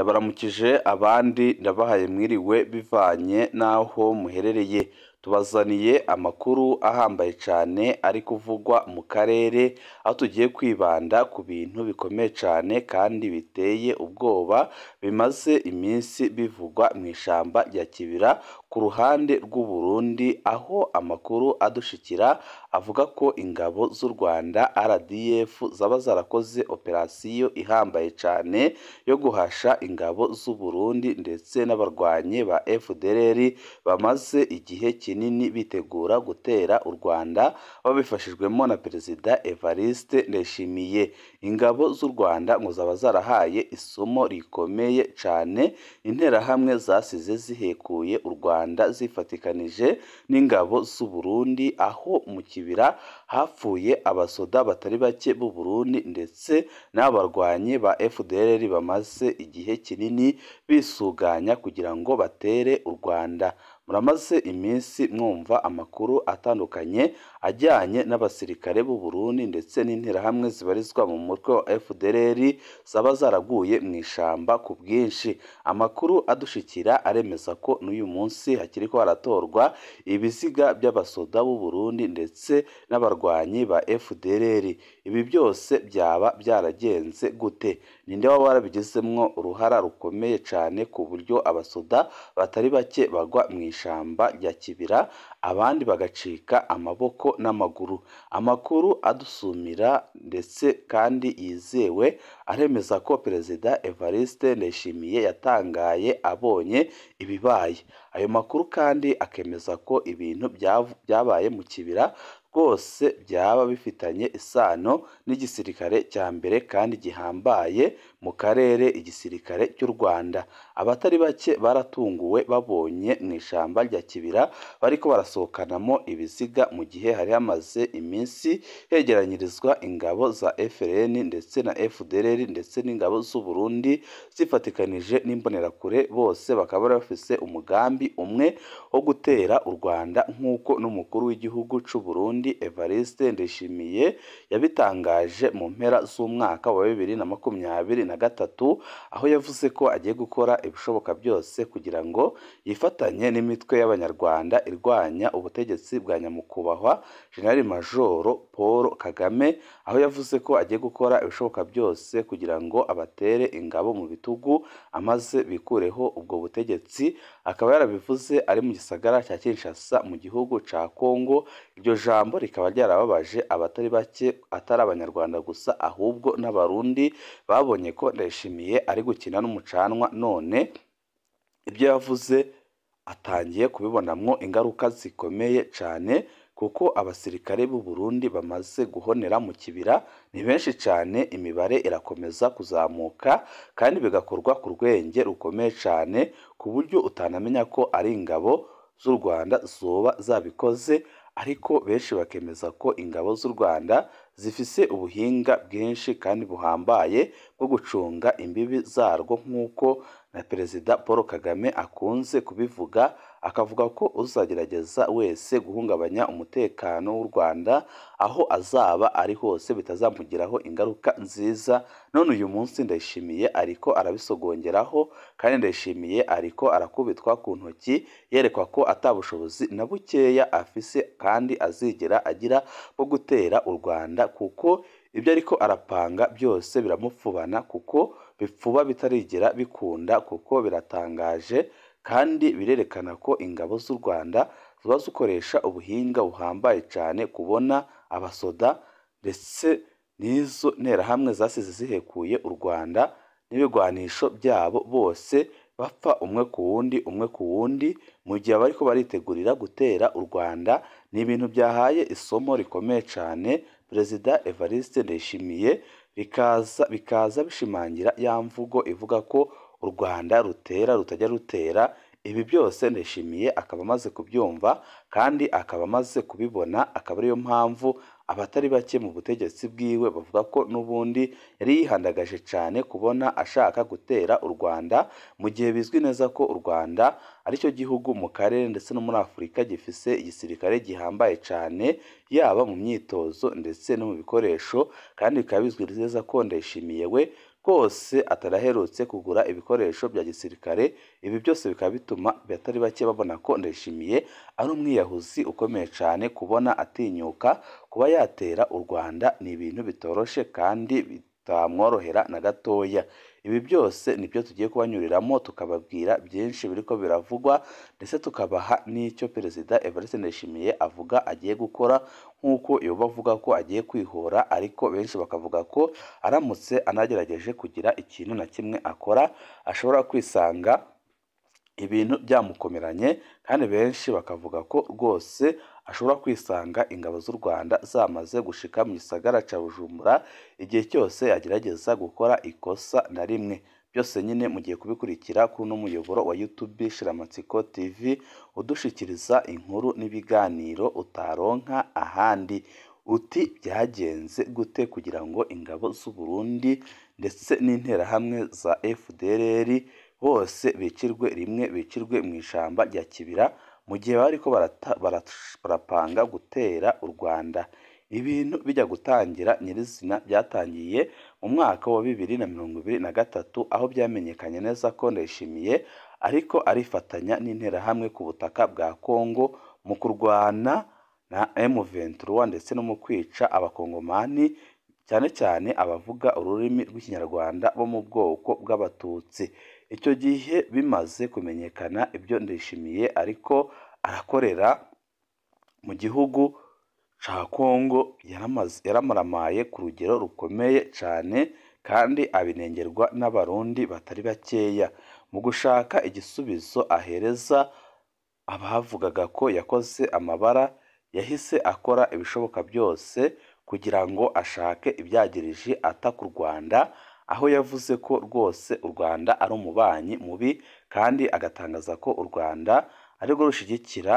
Ndabaramukije abandi ndabahaye mwiriwe bivanye n'aho muherereye. Tubazaniye amakuru ahambaye cyane ari kuvugwa mu karere, aho tugiye kwibanda ku bintu bikomeye cyane kandi biteye ubwoba bimaze iminsi bivugwa mu ishyamba rya Kibira ku ruhande rw'u Burundi, aho amakuru adushikira avuga ko ingabo z'u Rwanda RDF zaba zarakoze operasiyo ihambaye cyane yo guhasha ingabo z'u Burundi ndetse n'abarwanyi ba FDLR bamaze igihe kinini bitegura gutera u Rwanda babifashijwemo na Perezida Evariste Ndayishimiye. Ingabo z'u Rwanda ngo zaba zarahaye isomo rikomeye cyane interahamwe zasize zihekuye u Rwanda zifatikanije n'ingabo z'u Burundi, aho mu Kibira hapfuye abasoda batari bake b'u Burundi ndetse n'abarwanyi ba FDLR bamaze igihe kinini bisuganya kugira ngo batere u Rwanda. Muramaze iminsi mwumva amakuru atandukanye ajyanye n'abasirikare b'u Burundi ndetse n'interahamwe zibarizwa mu mutwe wa FDLR zaba zaraguye mu ishamba ku bwinshi. Amakuru adushikira aremeza ko n'uyu munsi hakiriko haratorwa ibiziga by'abasoda b'u Burundi ndetse n'abarwanyi ba FDLR. Ibi byose byaba byaragenze gute? Ninde waba warabigizemwo uruhara rukomeye cyane ku buryo abasoda batari bake bagwa mu ishyamba rya Kibira abandi bagacika amaboko n'amaguru? Amakuru adusumira ndetse kandi yizewe aremeza ko Perezida Evariste Ndayishimiye yatangaye abonye ibibaye. Ayo makuru kandi akemeza ko ibintu byabaye mu Kibira rwose byaba bifitanye isano n'igisirikare cya mbere kandi gihambaye mu karere, igisirikare cy'u Rwanda. Abatari bake baratunguwe babonye mu ishyamba rya Kibira bariko barasohokanamo ibiziga mu gihe hari hamaze iminsi hegeranyirizwa ingabo za FLN ndetse na FDLR ndetse n'ingabo z'u Burundi zifatikanije n'imbonerakure, bose bakaba bari bafise umugambi umwe wo gutera u Rwanda, nk'uko n'umukuru w'igihugu c'u Burundi Evariste Ndayishimiye yabitangaje mu mpera z'umwaka wa 2023, aho yavuze ko agiye gukora ibishoboka byose kugira ngo yifatanye n'imitwe y'Abanyarwanda irwanya ubutegetsi bwa nyamukubahwa Jenerali Majoro Paul Kagame, aho yavuze ko agiye gukora ibishoboka byose kugira ngo abatere ingabo mu bitugu amaze bikureho ubwo butegetsi. Akaba yarabivuze ari mu gisagara cya Kinshasa mu gihugu ca Kongo. Iryo jambo rikaba ryarababaje abatari bake, atari Abanyarwanda gusa ahubwo n'Abarundi babonye ko Ndayishimiye ari gukina n'umucanwa, none ibyo yavuze atangiye kubibonamwo ingaruka zikomeye cyane, kuko abasirikare b'u Burundi bamaze guhonera mu Kibira ni benshi cyane, imibare irakomeza kuzamuka kandi bigakorwa ku rwenge rukomeye cyane, ku buryo utanamenya ko ari ingabo z'u Rwanda zoba zabikoze, ariko benshi bakemeza ko ingabo z'u Rwanda zifise ubuhinga bwinshi kandi buhambaye bwo gucunga imbibi zarwo, nk'uko na Perezida Paul Kagame akunze kubivuga, akavuga ko uzagerageza wese guhungabanya umutekano w'u Rwanda aho azaba ari hose bitazamugiraho ingaruka nziza. None uyu munsi Ndayishimiye ariko arabisogongeraho, kandi Ndayishimiye ariko arakubitwa ku ntoki yerekwa ko atabushobozi na bukeya afise kandi azigera agira bwo gutera u Rwanda, kuko ibyo ariko arapanga byose biramupfubana, kuko bipfuba bitarigera bikunda, kuko biratangaje kandi birerekana ko ingabo z'u Rwanda ziba zikoresha ubuhinga buhambaye cyane kubona abasoda ndetse n'izo nterahamwe zasize zihekuye u Rwanda n'ibigwanisho byabo, bose bapfa umwe ku wundi, umwe ku wundi, mu gihe bariko baritegurira gutera u Rwanda. Ni ibintu byahaye isomo rikomeye cyane Perezida Evariste Ndayishimiye, bikaza bishimangira ya mvugo ivuga ko u Rwanda rutera rutajya rutera. Ibi byose Ndayishimiye akaba amaze kubyumva kandi akaba amaze kubibona, akaba ariyo mpamvu abatari bake mu butegetsi bwiwe bavuga ko n'ubundi yari yihandagaje cyane kubona ashaka gutera u Rwanda, mu gihe bizwi neza ko u Rwanda aricyo gihugu mu karere ndetse no muri Afurika gifise igisirikare gihambaye cyane, yaba mu myitozo ndetse no mu bikoresho, kandi bikaba bizwi neza ko Ndayishimiye we rwose ataraherutse kugura ibikoresho bya gisirikare. Ibi byose bikaba bituma batari bake babona ko Ndayishimiye ari umwiyahuzi ukomeye cyane. Kubona atinyuka kuba yatera u Rwanda ni ibintu bitoroshe kandi bitamworohera na gatoya. Ibi byose nibyo tugiye kubanyuriramo, tukababwira byinshi biriko biravugwa, ndetse tukabaha n'icyo Perezida Evariste Ndayishimiye avuga agiye gukora, nk'uko yoba avuga ko agiye kwihora, ariko benshi bakavuga ko aramutse anagerageje kugira ikintu na kimwe akora ashobora kwisanga ibintu byamukomeranye, kandi benshi bakavuga ko rwose ashobora kwisanga ingabo z'u Rwanda zamaze gushika mu gisagara ca Bujumbura igihe cyose yagerageza gukora ikosa na rimwe. Byose nyine mugiye kubikurikira kuri uno muyoboro wa YouTube Shiramatsiko TV, udushikiriza inkuru n'ibiganiro utaronka ahandi. Uti byagenze gute kugira ngo ingabo z'u Burundi ndetse n'interahamwe za FDLR bose bicirwe rimwe, bicirwe mu ishamba rya Kibira mu gihe bariko barapanga gutera u Rwanda? Ibintu bijya gutangira nyirizina byatangiye mu mwaka wa 2023, aho byamenyekanye neza ko Ndayishimiye ariko arifatanya n'interahamwe ku butaka bwa Kongo mu kurwana na M23 ndetse no mu kwica abakongomani, cyane cyane abavuga ururimi rw'Ikinyarwanda bo mu bwoko bw'Abatutsi. Icyo gihe bimaze kumenyekana ibyo Ndayishimiye ariko arakorera mu gihugu ca Kongo, yaramaramaye ku rugero rukomeye cyane, kandi abinengerwa n'Abarundi batari bakeya. Mu gushaka igisubizo ahereza abavugaga ko yakoze amabara, yahise akora ibishoboka byose kugira ngo ashake ibyagirije ata ku Rwanda, aho yavuze ko rwose u Rwanda ari umubanyi mubi, kandi agatangaza ko u Rwanda arirwo rushyigikira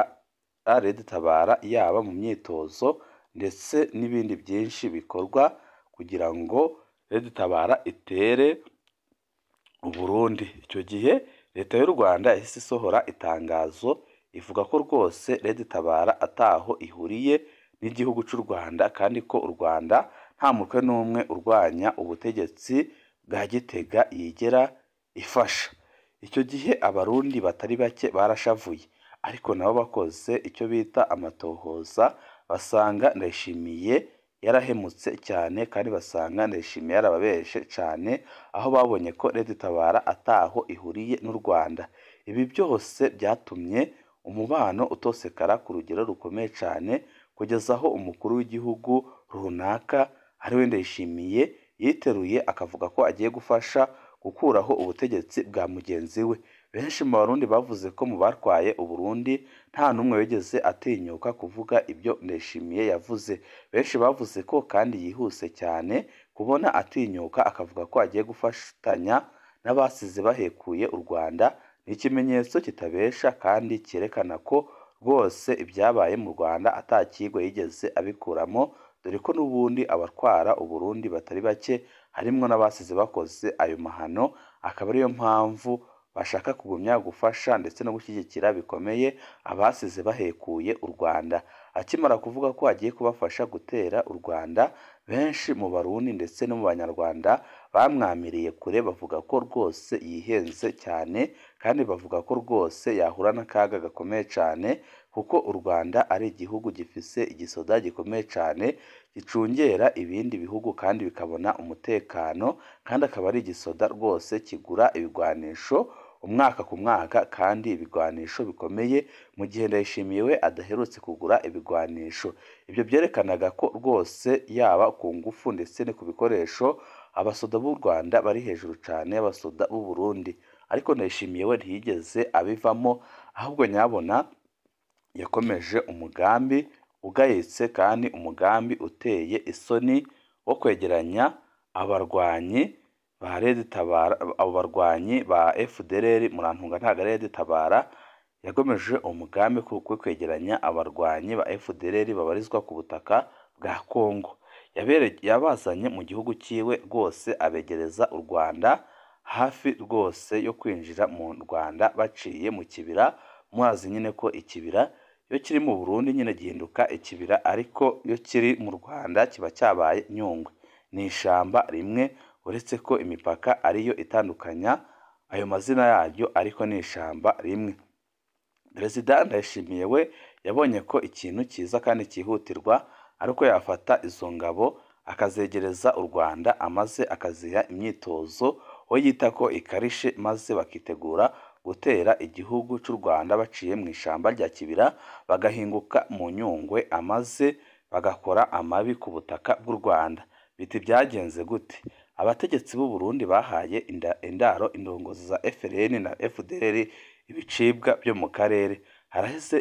Red Tabara yaba mu myitozo ndetse n'ibindi byinshi bikorwa kugira ngo Red Tabara itere u Burundi. Icyo gihe Leta y'u Rwanda yahise isohora itangazo ivuga ko rwose Red Tabara ataho ihuriye n'igihugu cy'u Rwanda, kandi ko u Rwanda nta mutwe n'umwe urwanya ubutegetsi bwa Gitega yigera ifasha. Icyo gihe Abarundi batari bake barashavuye, ariko nabo bakoze icyo bita amatohoza, basanga Ndayishimiye yarahemutse cyane, kandi basanga Ndayishimiye yarababeshe cyane, aho babonye ko Red Tabara ataho ihuriye n'u Rwanda. Ibi byose byatumye umubano utosekara ku rugero rukomeye cyane, kugeza aho umukuru w'igihugu runaka ariwe Ndayishimiye yiteruye akavuga ko agiye gufasha gukuraho ubutegetsi bwa mugenzi we. Benshi mu Barundi bavuze ko mu batwaye Uburundi nta n'umwe wigeze atinyuka kuvuga ibyo Ndayishimiye yavuze. Benshi bavuze ko kandi yihuse cyane kubona atinyuka akavuga ko agiye gufatanya n'abasize bahekuye u Rwanda, ni ikimenyetso kitabesha kandi cyerekana ko rwose ibyabaye mu Rwanda atakigwa yigeze abikuramo, dore ko n'ubundi abatwara Uburundi batari bake harimwo n'abasize bakoze ayo mahano, akaba ariyo mpamvu bashaka kugumya gufasha ndetse no gushyigikira bikomeye abasize bahekuye u Rwanda. Akimara kuvuga ko agiye kubafasha gutera u Rwanda, benshi mu Barundi ndetse no mu Banyarwanda bamwamiriye kure, bavuga ko rwose yihenze cyane, kandi bavuga ko rwose yahura n'akaga gakomeye cyane, kuko u Rwanda ari igihugu gifise igisoda gikomeye cyane gicungera ibindi bihugu kandi bikabona umutekano, kandi akaba ari igisoda rwose kigura ibigwanisho umwaka ku mwaka, kandi ibigwanisho bikomeye, mu gihe Ndayishimiye we adaherutse kugura ibigwanisho. Ibyo byerekanaga ko rwose yaba ku ngufu ndetse no ku bikoresho abasoda b'u Rwanda bari hejuru cyane y'abasoda b'u Burundi, ariko Ndayishimiye we ntiyigeze abivamo, ahubwo nyabona yakomeje umugambi ugayitse kandi umugambi uteye isoni wo kwegeranya abarwanyi ba Red Tabara, abo barwanyi ba FDLR, murantunga ntago ari Red Tabara, yagomeje umugambi wo kwegeranya abarwanyi ba FDLR babarizwa ku butaka bwa Kongo. Yabazanye mu gihugu cyiwe rwose abegereza u Rwanda hafi rwose yo kwinjira mu Rwanda baciye mu kibira. Muzi nyine ko ikibira iyo kiri mu Burundi nyine gihinduka ikibira, ariko iyo kiri mu Rwanda kiba cyabaye Nyungwe, ni ishamba rimwe uretse ko imipaka ariyo itandukanya ayo mazina yaryo, ariko ni ishamba rimwe. Perezida Ndayishimiye we yabonye ko ikintu cyiza kandi cyihutirwa ari uko yafata izo ngabo akazegereza u Rwanda, amaze akaziha imyitozo we yita ko ikarishe, maze bakitegura gutera igihugu cy'u Rwanda baciye mu ishamba rya Kibira, bagahinguka mu Nyungwe, amaze bagakora amabi ku butaka bw'u Rwanda. Biti byagenze gute? Abategetsi b'u Burundi bahaye indaro indongozi za FLN na FDLR ibicibwa byo mu karere. Haraheze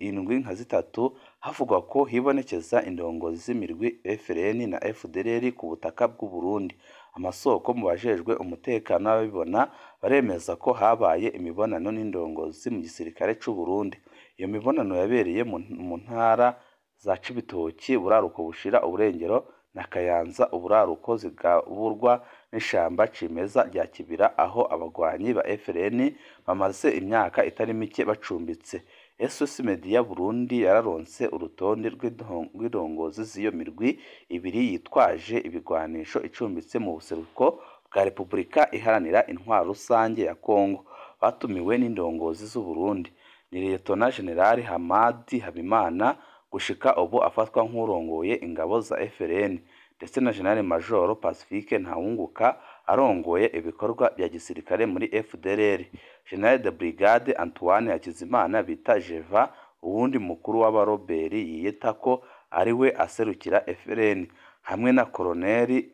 indwi nka zitatu havugwa ko hibonekeza indongozi z'imirwi FLN na FDLR ku butaka bw'u Burundi. Amasoko mu bajejwe umutekano n'ababibona baremeza ko habaye imibonano n'indongozi mu gisirikare c'u Burundi. Iyo mibonano yabereye mu ntara za Cibitoki, Buraruko bushira Uburengero na Kayanza, uburaruko zigaburwa n'ishamba cimeza rya Kibira, aho abagwanyi ba FLN bamaze imyaka itari mike bacumbitse. SOS Media Burundi yararonse urutonde rw'indongozi z'iyo mirwi ibiri yitwaje ibigwanisho icumbitse mu buseruko bwa Repubulika Iharanira Intwaro Rusange ya Kongo, batumiwe n'indongozi z'u Burundi. Ni Liyetona Jenerali Hamadi Habimana, gushika ubu afatwa nk'urongoye ingabo za FLN, ndetse na Jenerali Majoro Pacifique Ntawunguka arongoye ibikorwa bya gisirikare muri FDLR. General de Brigade Antoine Hakizimana bita Jeva, uwundi mukuru w'abaroberi yiyita ko ari we aserukira FLN, hamwe na Koloneli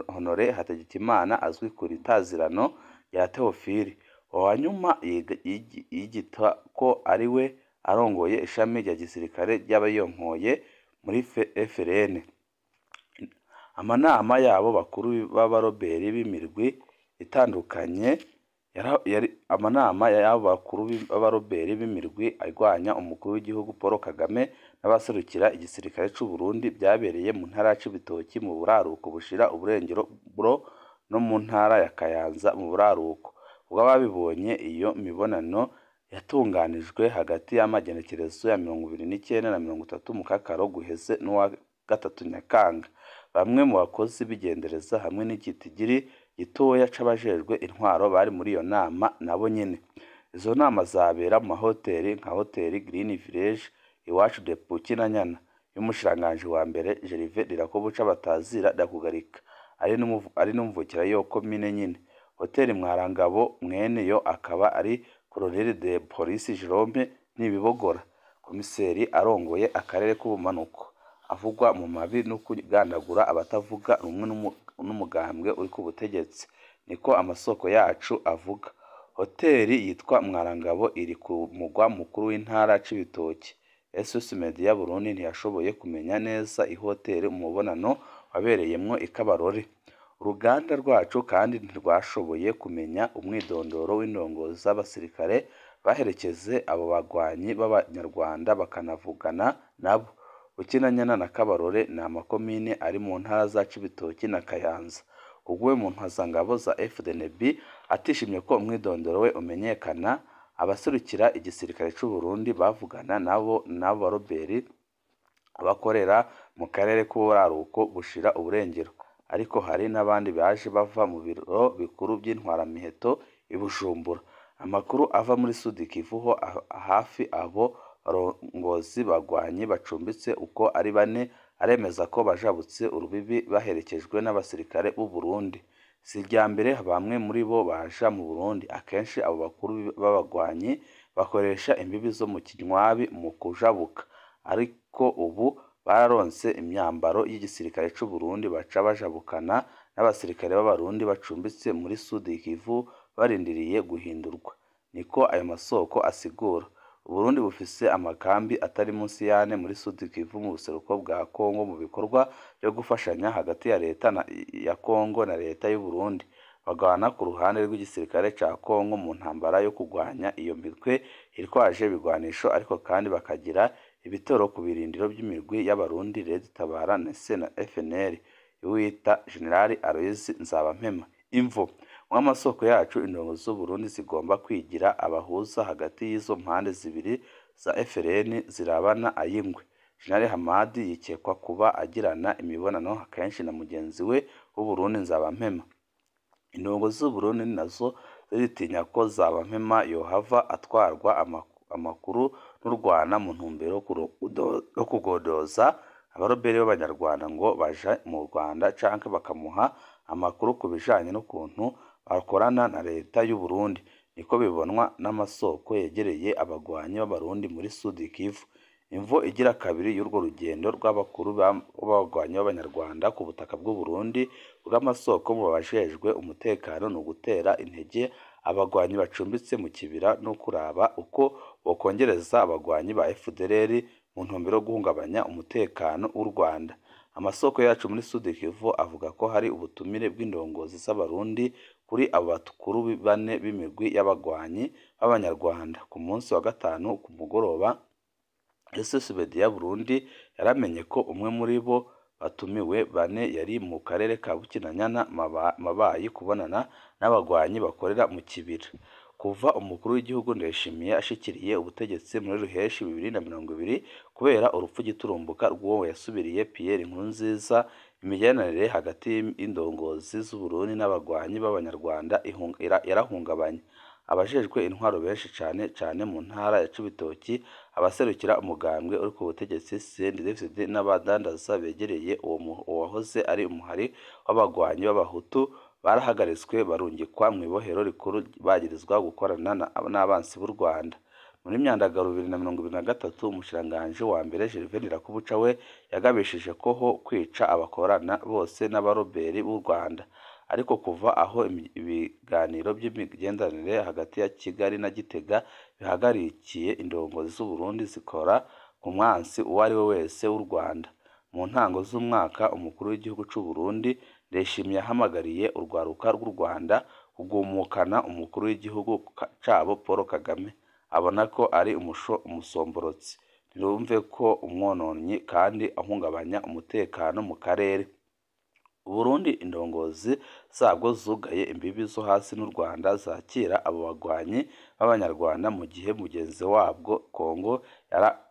Honore Hategekimana azwi ku ritazirano rya Theophile. Uwa nyuma yigita ko ari we arongoye ishami rya gisirikare ry'abayonkoye muri FLN. Amanama yabo bakuru b'abaroberi b'imirwi itandukanye amanama y'abo bakuru b'abaroberi b'imirwi arwanya umukuru w'igihugu Paul Kagame n'abaserukira igisirikare c'u Burundi byabereye mu ntara ya Cibitoki mu buraruko bushira uburengero no mu ntara ya Kayanza mu buraruko. Ubwo ababibonye iyo mibonano yatunganijwe hagati y'amagenekerezo ya 29 na 30 Mukakaro guheze n'uwa 3 Nyakanga. Bamwe mu bakozi b'igendereza hamwe n'igitigiri gitoya c'abajejwe intwaro bari muri iyo nama nabo nyene. Izo nama zabera mu mahoteli nka Hoteli Green Village, Iwacu de Bukinanyana y'umushikiranganji wa mbere Gervais Ndirakobuca batazira Ndakugarika, ari n'umuvukira yo komine nyene. Hoteli Mwarangabo mwene yo akaba ari Colonel de Police Jerome Nibibogora, komiseri arongoye akarere k'ubumanuko, avugwa mu mabi no kugandagura abatavuga rumwe n'umugambwe uri ku butegetsi, niko amasoko yacu avuga. Hoteli yitwa Mwarangabo iri ku mugwa mukuru w'intara Cibitoki. SOS Media Burundi ntiyashoboye kumenya neza ihoteli umubonano wabereyemwo ikabarore. Uruganda rwacu kandi ntirwashoboye kumenya umwidondoro w'indongozi z'abasirikare baherekeze abo bagwanyi b'Abanyarwanda bakanavugana nabo. Bukinanyana na Kabarore ni amakomine ari mu ntara za Cibitoki na Kayanza. Ubwo mu ntwazangabo za FDNB atishimye ko umwidondoro we umenyekana, abaserukira igisirikare c'u Burundi bavugana nabo n'abaroberi abakorera mu karere k'uburaruko bushira uburengero. Ariko hari n'abandi baje bava mu biro bikuru by'intwaramiheto i Bujumbura. Amakuru ava muri Sud Kivu ho hafi abo barongozi bagwanyi bacumbitse uko ari bane aremeza ko bajabutse urubibi baherekejwe n'abasirikare b'u Burundi. Si irya mbere bamwe muri bo baja mu Burundi. Akenshi abo bakuru b'abagwanyi bakoresha imbibi zo mu Kinywabi mu kujabuka, ariko ubu bararonse imyambaro y'igisirikare c'u Burundi baca bajabukana n'abasirikare b'Abarundi bacumbitse muri Sud Kivu barindiriye guhindurwa, niko ayo masoko asigura. Uburundi bufise amakambi atari munsi y'ane muri Sud Kivu mu buseruko bwa Kongo mu bikorwa byo gufashanya hagati ya leta ya Kongo na leta y'u Burundi. Bagwana ku ruhande rw'igisirikare ca Kongo mu ntambara yo kugwanya iyo mitwe itwaje ibigwanisho, ariko kandi bakagira ibitero ku birindiro by'imirwi y'Abarundi Red Tabara na FNL iwita General Aloys Nzabampema. Imvo mw'amasoko yacu, indongo z'u Burundi zigomba kwigira abahuza hagati y'izo mpande zibiri za FLN zirabana ayingwe. General Hamadi yikekwa kuba agirana imibonano kenshi na mugenzi we w'u Burundi Nzabampema. Indongo z'Uburundi nazo ziritinya ko Nzabampema yohava atwarwa amakuru n'u Rwanda mu ntumbero yo kugodoza abaroberi b'Abanyarwanda ngo baje mu Rwanda canke bakamuha amakuru ku bijanye n'ukuntu bakorana na leta y'u Burundi. Niko bibonwa n'amasoko yegereye abagwanyi b'Abarundi muri Sud Kivu. Imvo igira kabiri y'urwo rugendo rw'abakuru b'abagwanyi b'Abanyarwanda ku butaka bw'u Burundi bw'amasoko mu bajejwe umutekano ni ugutera intege abagwanyi bacumbitse mu kibira no kuraba uko bokongereza abagwanyi ba FDLR mu ntumbero yo guhungabanya umutekano w'u Rwanda. Amasoko yacu muri Sud Kivu avuga ko hari ubutumire bw'indongozi z'Abarundi kuri abo bakuru bane b'imigwi y'abagwanyi b'Abanyarwanda. Ku munsi wa gatanu ku mugoroba, SSBD ya Burundi yaramenye ko umwe muri bo batumiwe bane yari mu karere ka Bukinanyana Mabayi kubonana n'abagwanyi bakorera mu kibira. Kuva umukuru w'igihugu Ndayishimiye ashikiriye ubutegetsi muri Ruheshi 2020 kubera urupfu giturumbuka rw'uwo yasubiriye Pierre Nkurunziza, imigenderanire hagati y'indongozi z'Uburundi n'abagwanyi b'Abanyarwanda yarahungabanye. Abajejwe intwaro benshi cane cane mu ntara ya Cibitoki, abaserukira umugambwe uri ku butegetsi CNDD-FDD n'abadandaza begereye uwo wahoze ari umuhari w'abagwanyi b'Abahutu barahagaritswe barungikwa mw'ibohero rikuru bagirizwa gukorana n'abansi b'u Rwanda. Muri Myandagaro 2023, umushikiranganji wa mbere Gervais Ndirakobuca we yagabishije ko ho kwica abakorana bose n'abaroberi b'u Rwanda. Ariko kuva aho ibiganiro by'imigenderanire hagati ya Kigali na Gitega bihagarikiye, indongozi z'Uburundi zikora ku mwansi uwo ari we wese w'u Rwanda. Mu ntango z'umwaka, umukuru w'igihugu c'u Burundi Ndayishimiye yahamagariye urwaruka rw'u Rwanda kugumukana umukuru w'igihugu cabo Paul Kagame, abona ko ari umusomborotsi, ntirumve ko umwononyi kandi ahungabanya umutekano mu karere. Uburundi indongozi zabwo zugaye imbibi zo hasi n'u Rwanda zakira abo bagwanyi b'Abanyarwanda, mu gihe mugenzi wabwo Kongo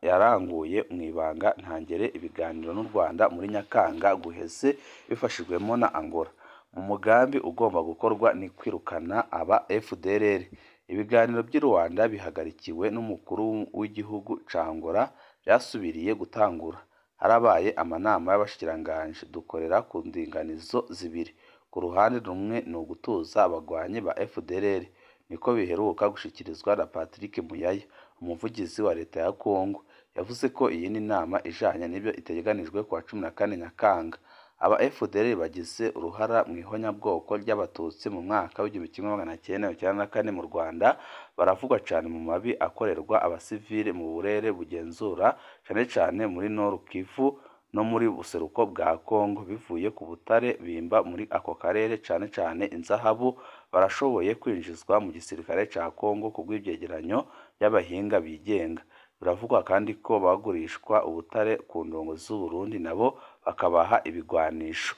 yaranguye mw'ibanga ntangere ibiganiro n'u Rwanda muri Nyakanga guheze bifashijwemo na Angola. Mu mugambi ugomba gukorwa ni kwirukana aba FDLR. Ibiganiro by'i Rwanda bihagarikiwe n'umukuru w'igihugu ca Angola byasubiriye gutangura. Harabaye amanama y'abashikiranganji, dukorera ku ndinganizo zibiri. Ku ruhande rumwe ni ugutuza abagwanyi ba FDLR, niko biheruka gushikirizwa na Patrick Muyaya, umuvugizi wa leta ya Kongo. Yavuze ko iyindi nama ijanye n'ivyo itegekanijwe kuwa 14 Nyakanga. Aba FDLR bagize uruhara mw'ihonyabwoko ry'Abatutsi mu mwaka w'1994 mu Rwanda, baravugwa cane mu mabi akorerwa abasivile mu burere bugenzura cane cane muri Nord Kivu no muri buseruko bwa Kongo. Bivuye ku butare bimba muri ako karere cane cane inzahabu, barashoboye kwinjizwa mu gisirikare ca Kongo kubw'ivyegeranyo by'abahinga bigenga. Biravugwa kandi ko bagurishwa ubutare ku ndongo z'Uburundi nabo bakabaha ibigwanisho.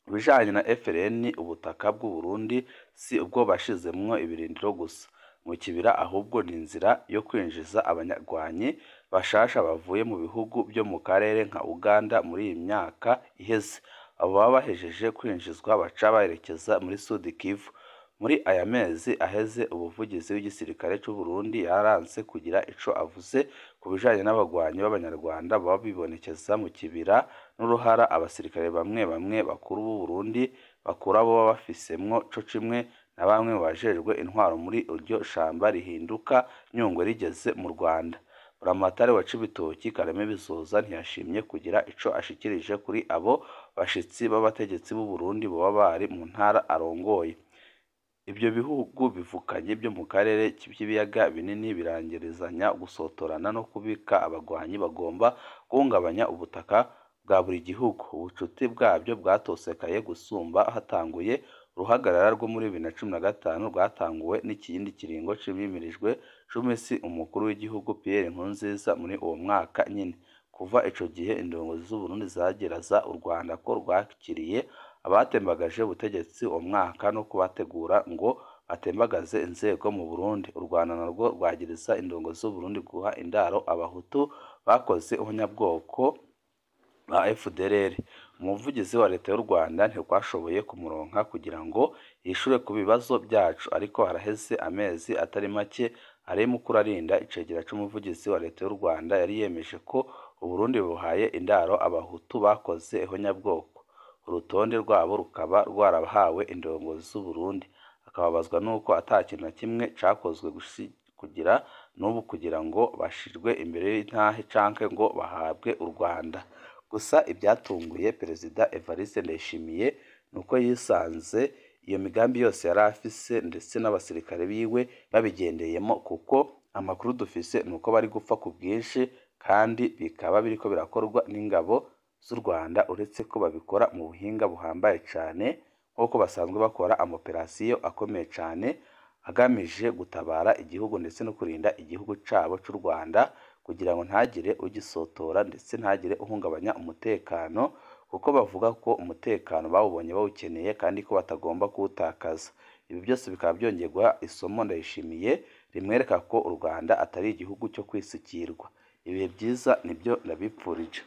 Ibijanye na FRN, ubutaka bw'u Burundi si ubwo bashizemwo ibirindiro gusa mu kibira, ahubwo ni inzira yo kwinjiza abanyagwanyi bashasha bavuye mu bihugu byo mu karere nka Uganda muri iyi myaka iheze. Abo baba bahejeje kwinjizwa baca berekeza muri Sud Kivu. Muri aya mezi aheze, ubuvugizi w'igisirikare c'u Burundi yaranse kugira ico avuze ku bijanye n'abagwanyi b'Abanyarwanda baba bibonekeza mu kibira n'uruhara abasirikare bamwe bamwe bakuru b'u Burundi bakura boba bafisemwo co kimwe na bamwe mu bajejwe intwaro muri iryo shamba rihinduka Nyungwe rigeze mu Rwanda. Buramatari wa Cibitoki Kareme Bizoza ntiyashimye kugira ico ashikirije kuri abo bashitsi b'abategetsi b'u Burundi boba bari mu ntara arongoye. Ibyo bihugu bivukanye byo mu karere k'ibiyaga binini birangirizanya gusotorana no kubika abagwanyi bagomba guhungabanya ubutaka bwa buri gihugu. Ubucuti bwabyo bwatosekaye gusumba hatanguye uruhagarara rwo muri 2015 rwatanguwe n'ikindi kiringo c'imyimirijwe c'umisi umukuru w'igihugu Pierre Nkurunziza muri uwo mwaka nyine. Kuva ico gihe indongozi z'Uburundi zageraza u Rwanda ko rwakiriye abatembagaje ubutegetsi uwo mwaka no kubategura ngo batembagaze inzego mu Burundi. U Rwanda narwo rwagiriza indongozi z'Uburundi guha indaro Abahutu bakoze ihonyabwoko ba FDLR. Umuvugizi wa leta y'u Rwanda ntitwashoboye kumuronka kugira ngo yishure ku bibazo byacu, ariko haraheze amezi atari make Alain Mukurarinda, icegera c'umuvugizi wa leta y'u Rwanda, yari yemeje ko Uburundi buhaye indaro abahutu bakoze ihonyabwoko, urutonde rwabo rukaba rwarahawe indongozi z'Uburundi, akababazwa n'uko ata kintu na kimwe cakozwe kugira n'ubu kugira ngo bashirwe imbere y'intahe canke ngo bahabwe u Rwanda. Gusa ibyatunguye Perezida Evariste Ndayishimiye ni uko yisanze iyo migambi yose yari afise ndetse n'abasirikare biwe babigendeyemo, kuko amakuru dufise ni uko bari gupfa ku bwinshi kandi bikaba biriko birakorwa n'ingabo z'u Rwanda, uretse ko babikora mu buhinga buhambaye cane nk'uko basanzwe bakora amaoperasiyo akomeye cane agamije gutabara igihugu ndetse no kurinda igihugu cabo c'u Rwanda kugira ngo ntagire ugisotora ndetse ntagire uhungabanya umutekano, kuko bavuga ko umutekano bawubonye bawukeneye kandi ko batagomba kuwutakaza. Ibi byose bikaba byongeye guha isomo Ndayishimiye rimwereka ko u Rwanda atari igihugu cyo kwisukirwa. Ibihe byiza nibyo ndabipfurije.